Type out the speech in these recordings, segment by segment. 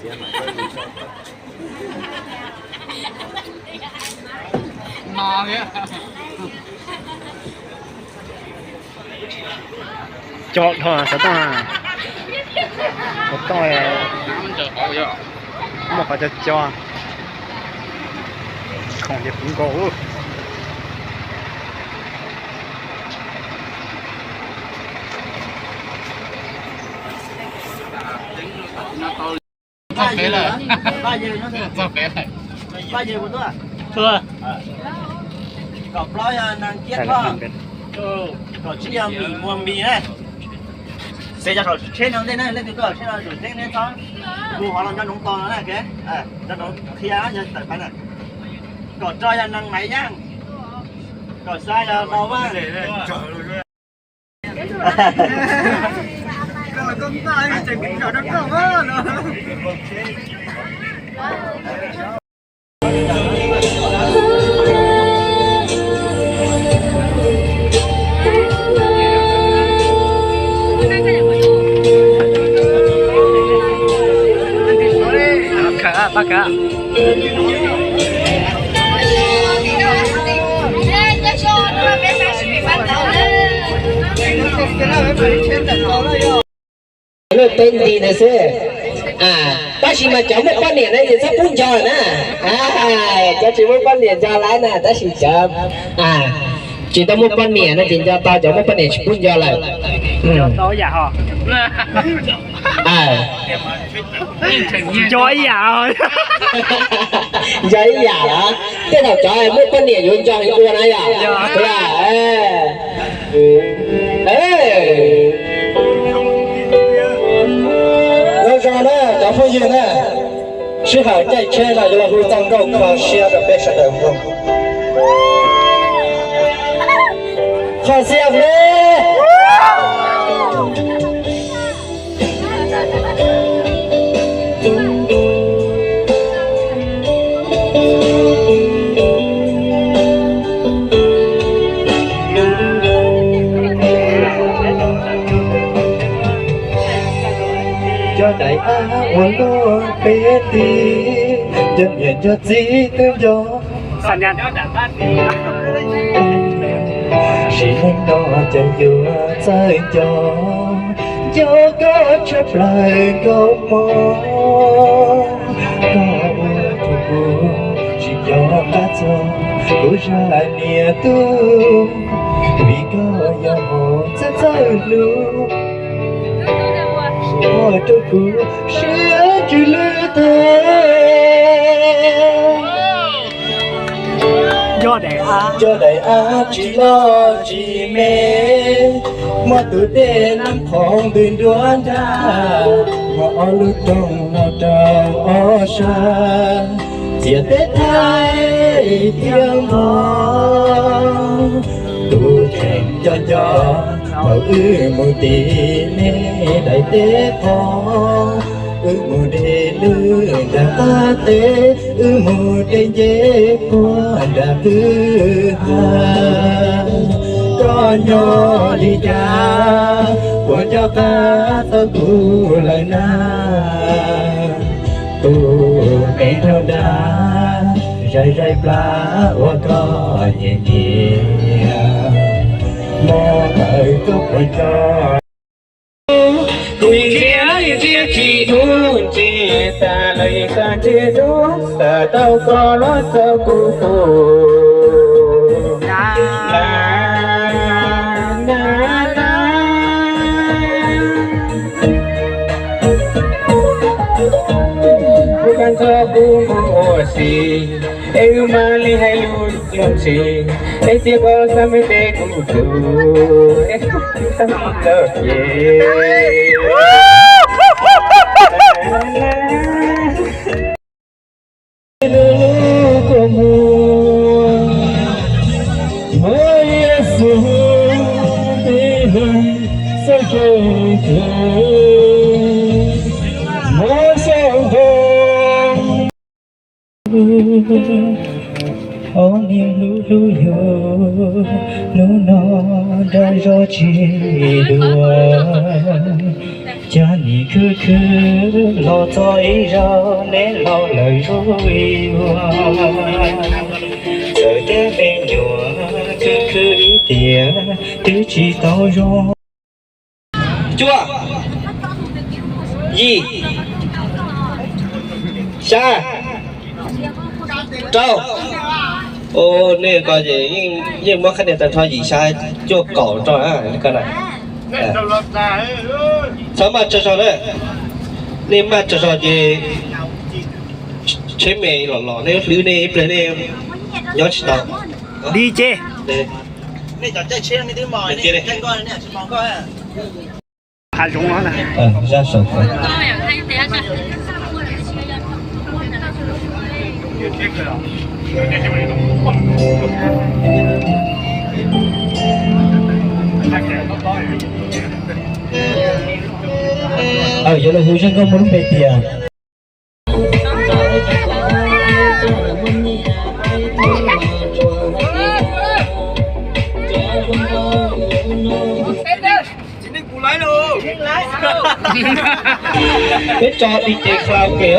Co dhau xov tooj, xov tooj muaj qhov co co, khoom ces puv nkaus. Txog pem lawm. Txog pem lawm. Kom plaub yog nees ciab thoj, kom tsib yog mim muag npis na. Xav cov saum tsheb no ntej na, leej twg tuaj saum tsheb no zaum tseeb neb txhob mus hov los nco ntsoov tos no na, nco ntsoov qhia yog tawm pais na. Kom rau yog nees maiv yaaj, kom xya yog tau vaj. Lub teb nti ntawd xwb. Tab sis mas cov muaj poj niam no ces txhob pub nco na. Cov tsis muaj poj niam nco lawm na, tab sis cov tsis tau muaj poj niam no ces nco tau, cov muaj poj niam tsis pub nco lawm. Nco ib yam, nco ib yam los tej thaum cov muaj poj niam yuav nco heev dua na yom. Zoo zoo na cov phooj ywg na, sij hawm caij tsheb no yuav los hu txoj nkauj kho siab rau peb sawv daws mloog. Kho siab ne. Cov daim av uas luaj peb tid, cov niam cov txiv twb nco. Sim neej no ces yuav txawj nco, nco koj tshaj plaws nkauj mog. Koj ua rau kuv tsis nco qab txog kuv zaj niam tub, vim koj yog hom txawj txawj hlub, ua rau kuv siab tsw lwj tag. Cov daim av tsis loj tsis me, muaj tus dej Nab Qhoos ntws nruab nrag, muaj ob lub roob no rau ob sab, txias teb thaij thiab npog. Tus kheej nco nco thaum wb mus tim nej daim teb qhov, wb mus de lwj nram qab teb, wb mus de ncej puag nram kwj ha. Koj nyob li cas puas nco qab txog kuv lawm na? Tus me nraug nrag zais zais plab ua koj nyiam nyiam, hmo ntawd koj puas nco? Kuv ntsia ntsia tsis dub ntsis tas lawm, koj ntsia dub tas tau koj los txog kuv pum. Na na na, kuv koj txog kuv mus ua si, es wb mam li hais lus mus si, es cia koj xav me tes kuv tus, es kuv xav mus txog ces lub lub kua muag, muab Yexus tib leeg txoj kev hlub, muab xyaum ntoo. Ob niag hlub hlub yus, hnub no dag zog tsis dua. Cov nim khwv khwv los txog ib zaug, neb laus lawm zuj zus, txawm tej me nyuam khwv khwv ib tiam twb tsis tau zoo. Cuaj, yim, xya, rau. Nej ko ces yeej muab khab nias tag nrho yim xya cuaj kaum rau ko na. Txhob maj tsawg zog na, nej maj tsawg zog ces tsheb me los los nej hlwb nej ib pliag nej nyob tsis tau. Di ces. Hav zoov no na. Zaj saum. Yuav los hu zaj nkauj muaj lub npe tias Peb tso di ces karaoke.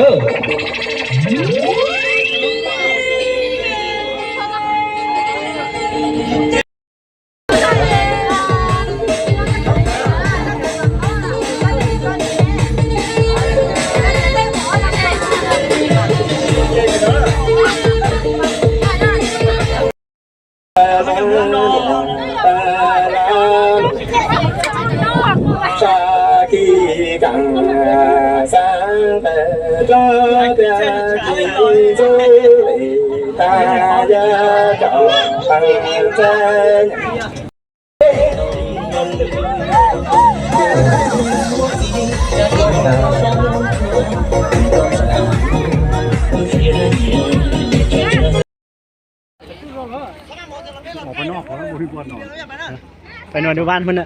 Peb no dub vaj hwj na.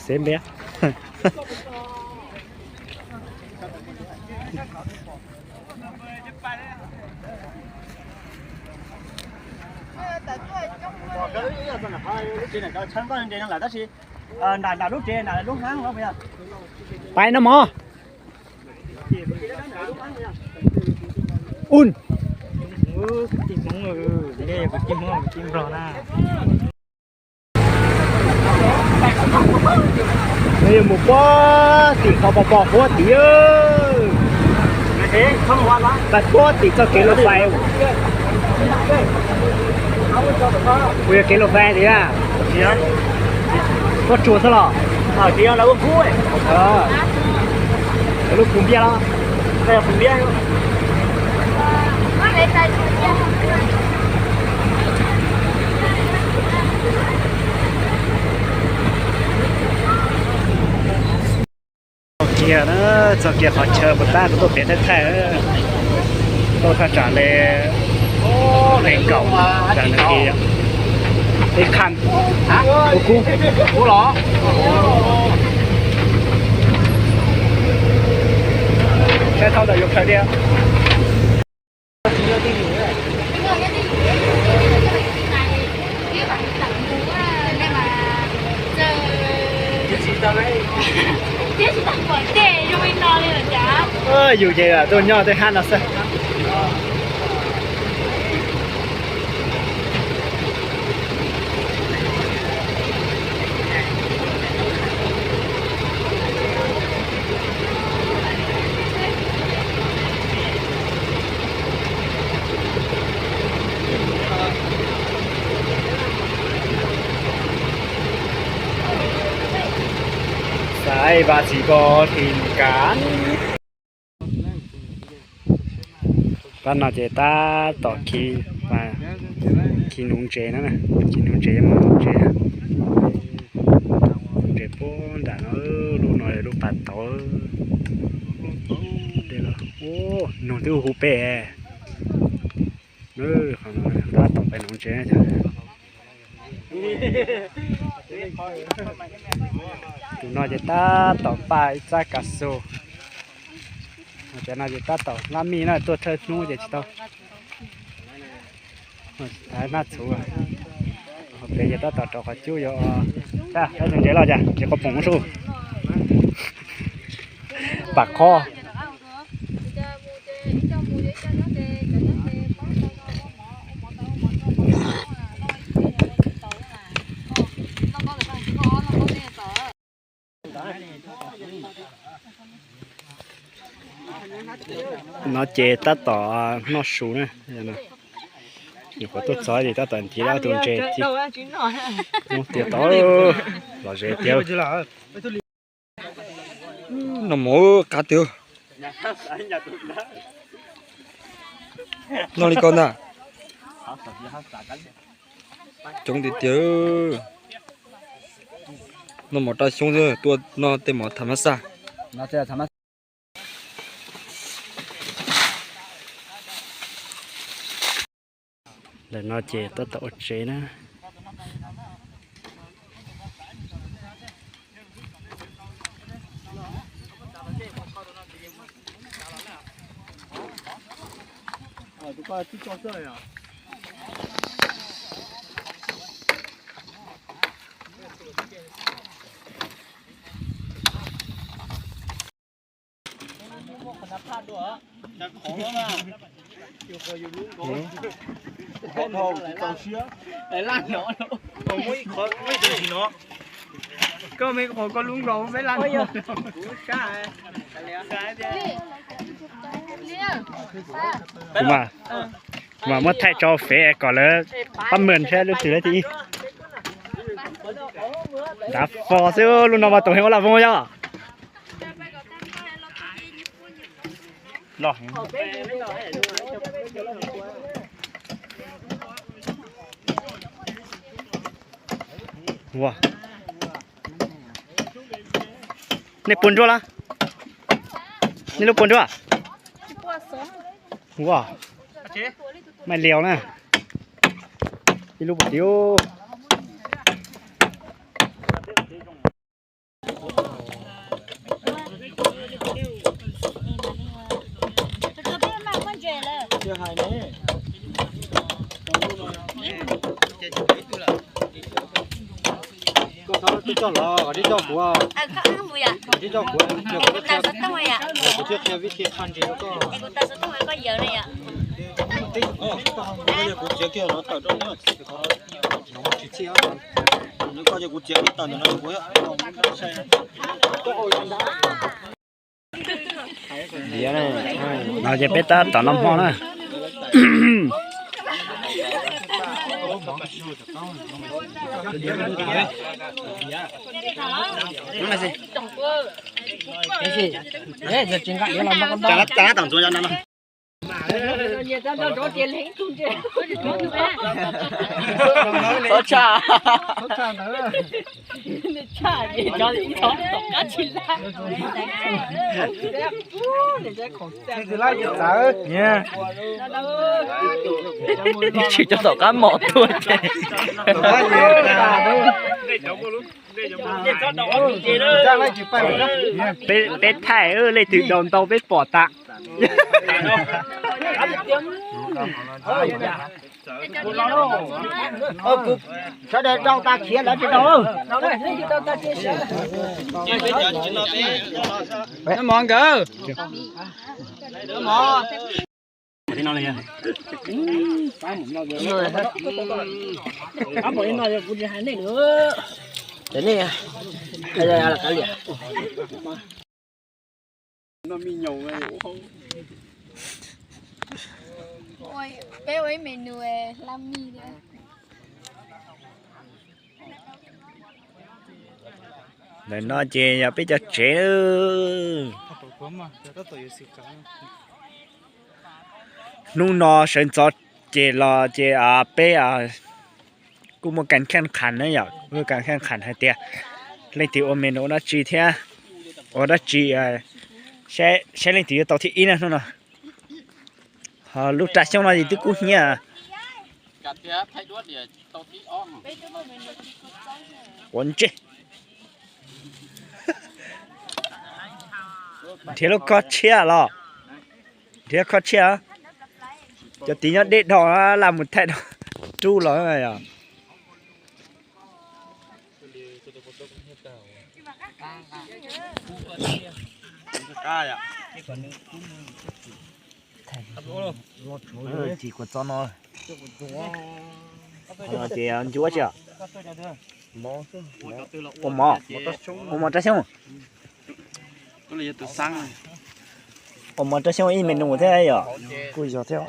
Xev npiab. Pais no mog. Un. Nws yuav mus puag tim qhov pos pos huab tid. Pais puag tim txoj kev lauj fais. Kuv yog kev lauj fais tiag. Tuaj tsuas xwb los? Lub kub npiaj los? Txog kiag na, txog kiag qhov chaw puas tab kuv tuaj pem thaij thaij. Tuaj thaj tsam li nees nkaum tsam nws kiv ib qham. Ua kub los? Saib thauj ntawm yuav khaws tiag. Yus ces tuaj nyob tej hab no xwb. Xaiv vas txiv ko hlis mus kav. Pab no ces tab tom khi, khi nuv ntses na, khi nuv ntses, nuv ntses, nuv ntses puag nram no, lub no lub pas tauv. Ub, nug twb hu pem. Qhov no tab tom pem nuv ntses. Tus no ces tab tom paj ib txab kav xus. Cov no ces tab tom lab mij na, tuaj thawj hnub ces tsis tau. Hmab txhuv, pem ces tab tom rau qhov cub yuav, tab tus ntses los cas ntses qhov poom sub, pam qhov. No ces tab tom noj su na. Nyuam qhuav tuaj txog ces tab tom nrhiav ob tug ntses thiab. Tias tau, lom zem tiag. Noj mov qab tiag. Noj li ko ntag. Coob tiag tiag. Noj mov rau xyoob xwb, tuaj noj tej mov tham mab xaj. Ntawm no ces tab tom ua tsev na. Kuv mam muab thaij tso fev kom lawv pab mem saib lub twg lawv thiaj ib. Dav fo xwb, lub no mas tus heev ua laj voog yog. Nej puas ntsuab los? Nej lub puas ntsuab? Ua, maj liaus na. Ib lub puas tiv. Koj txhob tib coj los, tib coj kuv, tib coj kuv, kuv thiaj qhia vib thi qha ntses rau koj. Kuv txiav kiag no tawm rau no, tsis txhij, koj ces kuv txiav kiag tawm ntawm no kuv. No ces peb tab tom noj hmo na. Tsis cov tom qab mom tuaj ces. Peb thaij leej twg daus ntau peb pom tas. Sawv daws daus tas khiav lawv tsis daus. Mov nkawd. Peb ua ib menu hla mis. Ntawm no ces yog peb cov tsev. Hnub no sawv ntxov ces los ces peb kuj muaj kas kheej qhas na yom, muaj kas kheej qhas hais tias leej twg ua menu dab tsi thiab ua dab tsi, saib leej twg yuav tau thib ib na hnub no. Ho lub raj xyoob no ces twb kub hnyiab. Quav ntsej. Nrhiav lub khob tshiab los. Nrhiav khob tshiab. Cov tid nyob deb dhau, laj mus thaij dhau. rub los yom. Tsis kuv txob no. Ces ncuav tsi. Ua mov, ua mov rau xyoob. Ua mov rau xyoob ib menu thiab yom. Kuj yog thiab.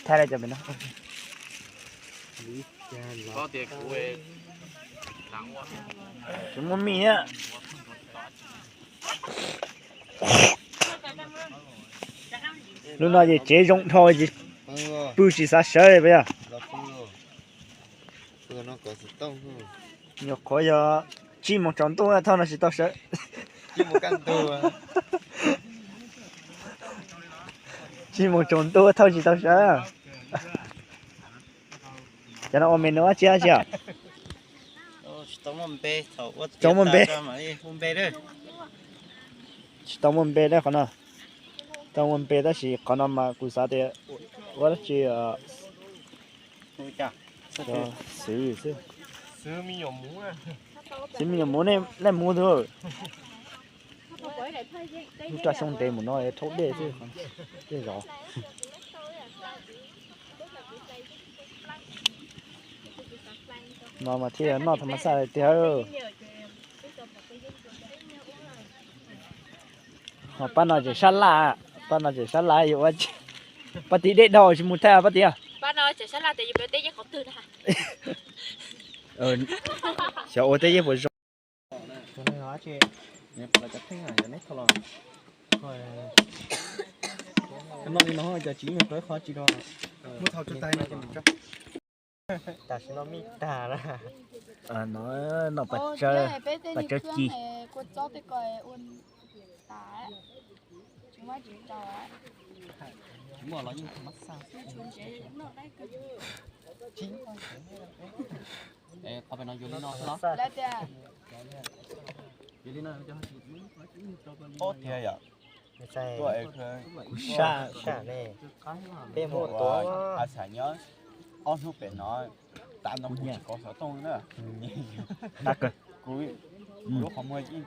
Thaij li cov pem no. Tsis muaj mij thiab. Lub no ces tsev zoo dhau, pw tsis xav sawv li puas yog? Nyuam qhuav yog tsib moos tsaus ntuj thauj no tsis tau sawv. Tsib moos tsaus ntuj thauj tsis tau sawv. Cov no ua menu dab tsi dab tsi os? Tsis tau muaj npe. Tsis tau muaj npe na qhov no. Tau muaj npe tab sis qhov no mas kuv xav tias ua dab tsi xwb. Xwb me nyuam muv nej mus tus. Lub raj xyoob ntev mus no rhaub dej xwb, dej zov. No mas thiaj noj tha mas xaj tiag. Ho pab no tseem sab laj, pab no tseem sab laj yuav ua, pab tij dej dhau tsis mus thaij pab tij. Xyov ua tej yeej puas zoo. Tam sim no mij tag na. No, no pab tsawb, pab tsawb ci. Qhov pem no yuav li no los? Yuav li no. Ob tiag yom. Kuv saj ne. Peb mus tuav a xav nyob ob hnub pem no, tas no kuv tsis kov xov tooj na. Kuv lub qhov muag yeej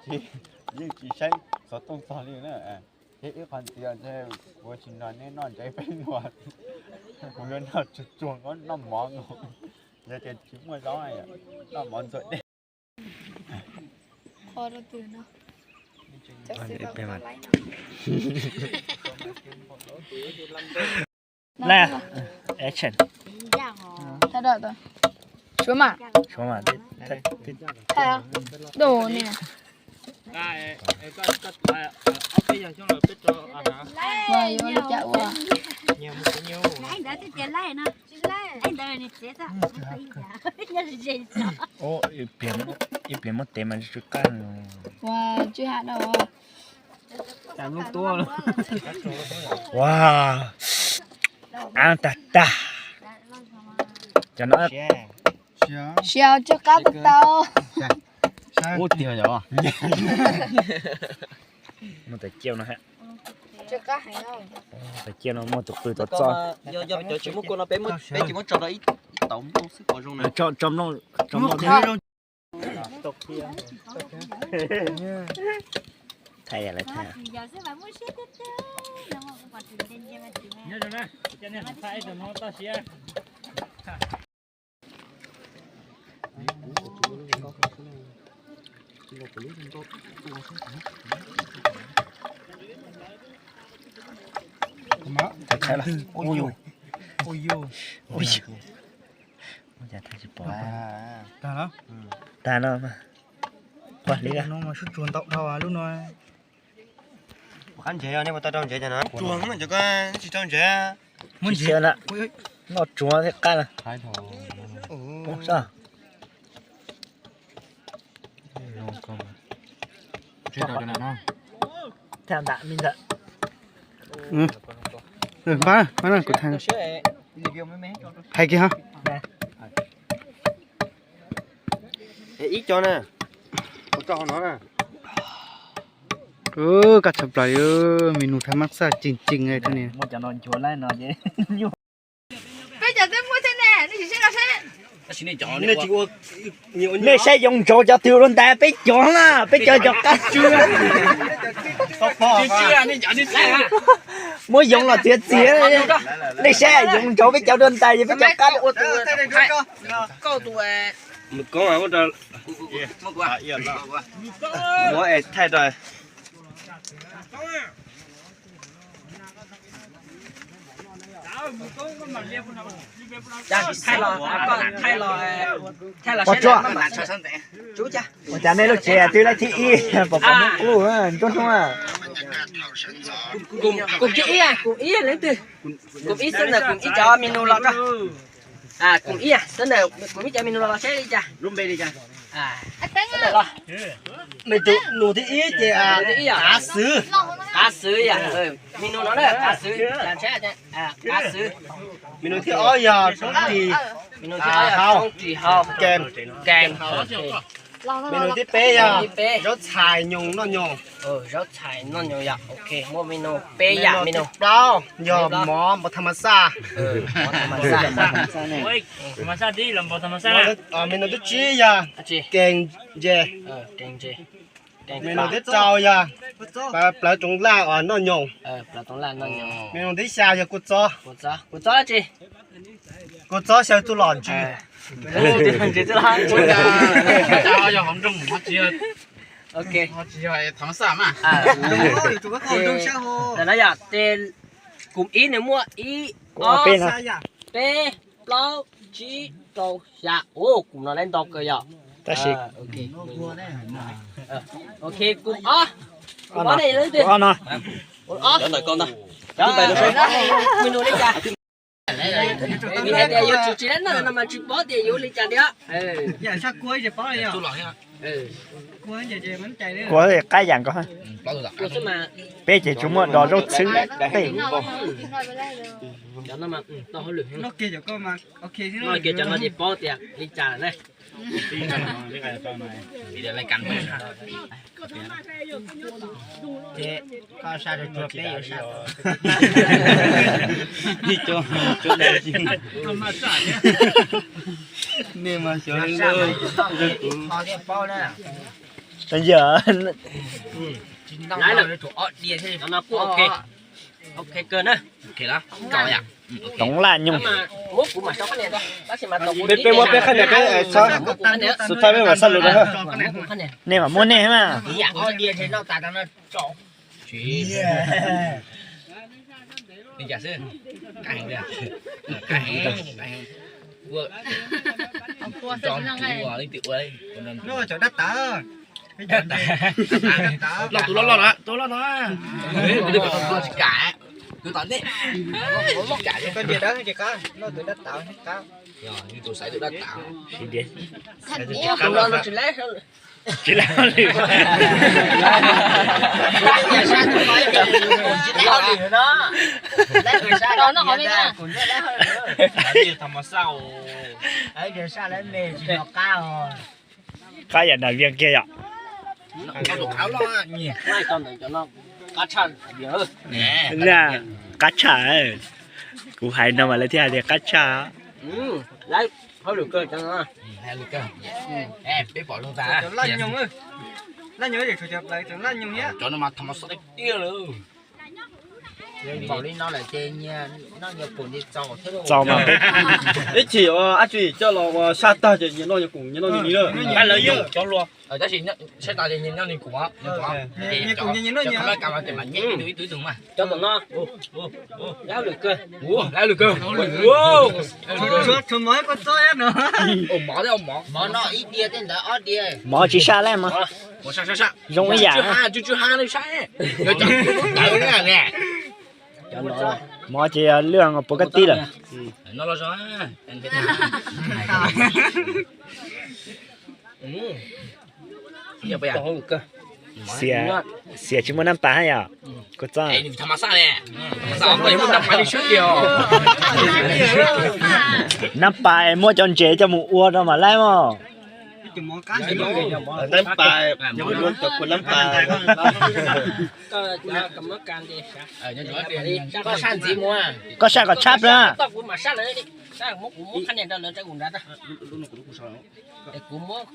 tsis saib xov tooj txog li na. Thiab ib qho ntxiv, kuv tsis nrog nej noj ntsev peb hnub, kuv yuav noj tsuag tsuag noj mov nkaus. Yog tias tsis muaj zaub, noj mov ntxuag dej. Action. Suav mas. Suav mas. Thaj, thaj. Thaj. Dos ne. Ua li cas ua? Ib pliag muab tev mas tsw qab. Ua tsw ha no. Ua, av tag tag. Cov no siav tsw qab tau. Ua tiag yom. Muaj tais ciaj no ha. Tais ciaj no muaj tus qw tau txoj. Cov tsis muaj kua no peb tsis muab tso rau ib tauv nplooj xwb pov zoo na. Tso nplooj, tso nplooj. Thaij lawv thaij. Ua cas thaij tsis pom. Tag no mas. Qhuav hliv no mas sub tsuag ntau dhau lub no. Qab ntsev nej puas tau rau ntsev cov no? Tsuag no cov ko tsis rau ntsev. Muab ntsev na. Noj tsuag thiab qab na. Thaj ntam me ntawd. Pab, pab kuv thaj. Hais kiag ho. Ib co na. Koj tshaj plaws li, menu thaj mab xaj tseem tseem li thiab ne. Muaj cov no nchuav laij no ces. Peb Nej saib yoov ntsaus cov twg dua ntais, peb cov na, peb cov cov qab. Muab yoov los txiav txiav. Nej saib yoov ntsaus peb cov dua ntais, peb cov qab. Muab es thaij rau. Ua cas nej lub tsev twb lab thib ib, pom pom hnub qub nruab hnub. Kuv ib, kuv ib leej twg? Kuv ib xwb ntawm kuv ib cov menu los rau. Kuv ib xwb ntawm kuv ib cov menu los saib li cas. Menu thib ib ces qav xwb. Qav xwb yom. Menu no na qav xwb. Qav xwb. Menu thib ob yog roob ris. Menu thib ob yog roob ris hau. Kees. Kees. Menu thib peb yog zaub txhais nyoos noj nyoos. Zaub txhais noj nyoos yom. Ok, muaj menu peb yam menu. Thib plaub yog mov npau tham mas xaj. Menu thib tsib yog kees ntses. Menu thib rau yog plawv tsoov laj uas noj nyoos. Menu thib xya yog kua txob. Kua txob xyaw txuj lom ntsws. Kuv ib nws muaj ib, ob, peb, plaub, tsib, rau, xya. Kuv no lawv ntau kawg yom. Ok, kuv ob. Kuv ob no. Menu li cas? Vim hais tias yuav tsis tsis lab noj no mas tsis paub tias yuav li cas tiag. Kua qab yam nkaus. Peb ces tsuas muaj dos zaub txhwb tej. Noj kiag cov no ces paub tias li cas lawm ne. Koj saj rau tsuag peb yuav saj. Nej mas xyov. Yog. Lawv lawm, ob diav thiab no kuj ok. Ok kawg na. Toov laj nyoog. Peb muab peb qhab niam peb xub thawj peb mam xaj lus rau. Nej mam muab nej mas. Loj tus loj loj na, tus loj no. Tsis kam. Tus tom ntej. Tsis kam. Tus xaiv tus dab tas. Tsis kam. Tsis kam li. Qab yam nas vias kiag yom. Qab tshaj. Kuv hais no mas lawv thiaj hais tias qab tshaj. Txaus mas. Ib chim dab tsi coj los saj tag ces nyias noj nyias kum, nyias noj nyias ni lawm. Tab sis saj tag ces nyias noj nyias kum. Cov tom no. Lab lwm kawg. Lab lwm kawg. Mov thiab mov. Mov tsis saj lawm mas. Zoo ib yam. Mov ces lwj puas kab tib lawm. Xiam, xiam tsis muaj nab pas hab yom? Kuv txob. Nab pas muab cov ntses coj mus ua rau mam laib mog. Nab pas, nab pas. Koj saj kom tshab plaws. Muab kuv muab khab nias rau lawv tsa kuv nrad. Kuv muab.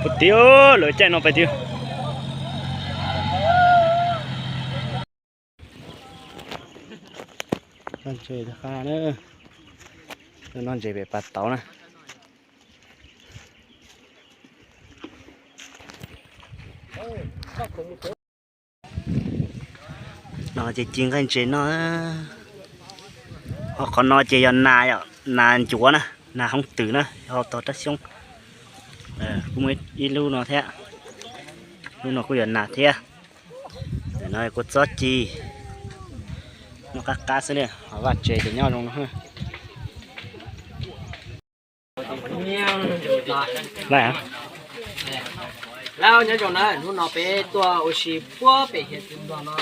Pus tiag, lawv caij no pais tiag. Noj ntses pem pas tauv na. No ces ci nqaij ntses no. Ho qhov no ces yog nas, yog nas ncuav na, nas hoob twm na, ho tog rab xyoob. Kuj muaj ib lub no thiab, lub no kuj yog nas thiab. Ntawm no kuj tsob ci, noj qab qab xwb li, ho vaj tsev ces nyob zoo no. Lawm, nyob zoo na, hnub no peb tuaj ua si puag pem hiav txwv Nplog no,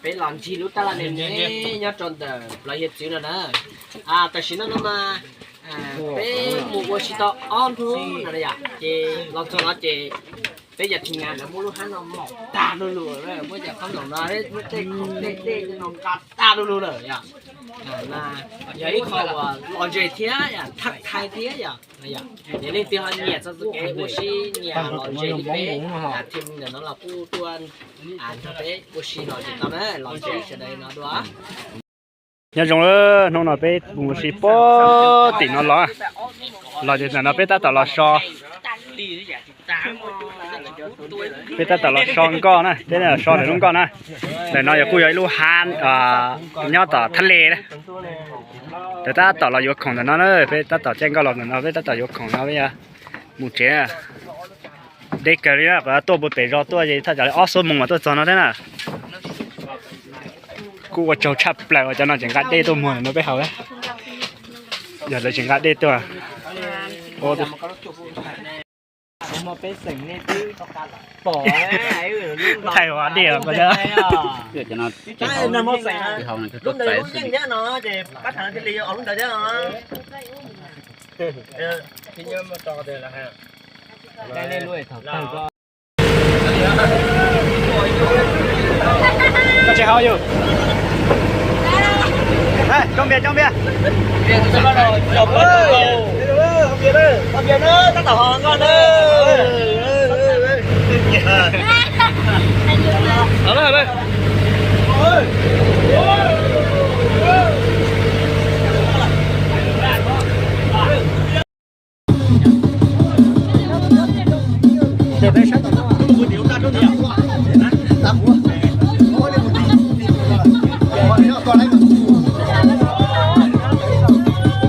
peb los ncig lub tab laj ne ne nyob rau ntawm plawv hiav txwv no na. Tam sim no no mas peb mus ua si tau ob hnub no yom, ces los txog no ces peb cov team lawv muab lub hab no mom tag lu lug, muab cov qhob noom no, muab tej khoom tej tej no nqa tag lu lug lawm yom. Mas yog ib qho uas lom zem thiab thaj thai thiab yom. Yog leej twg ho nyiam txog txoj kev ua si nyiam lom zem li peb, team ntawm no los kuj tuaj nrog peb ua si lom zem tau na, lom zem sawv daws no dua. Nyob zoo, hnub no peb mus ua si puag tim no los, los ces ntawm no peb tab tom los so, peb tab tom los so nkoj na, peb so ntawm lub nkoj na. Ntawm no yog kuj yog ib lub hab nyob tom thaj le na. Tab tom los yuav khoom ntawm no na, peb tab tom caij nkoj los ntawm no, peb tab tom yuav khoom no peb mus tsev. Deb kawg li na, qhov tuaj puag pem zos tuaj ces thaj tsam li ob xuab moos mas tuaj txog no thiab na. Kuj ua tsaug tshaj plaws uas cov no tseem nqa dej tuaj muag no peb haus. Yog lawv tseem nqa dej tuaj. Thaij ua dej os. Koj tsis haus yus. Cov npias, cov npias.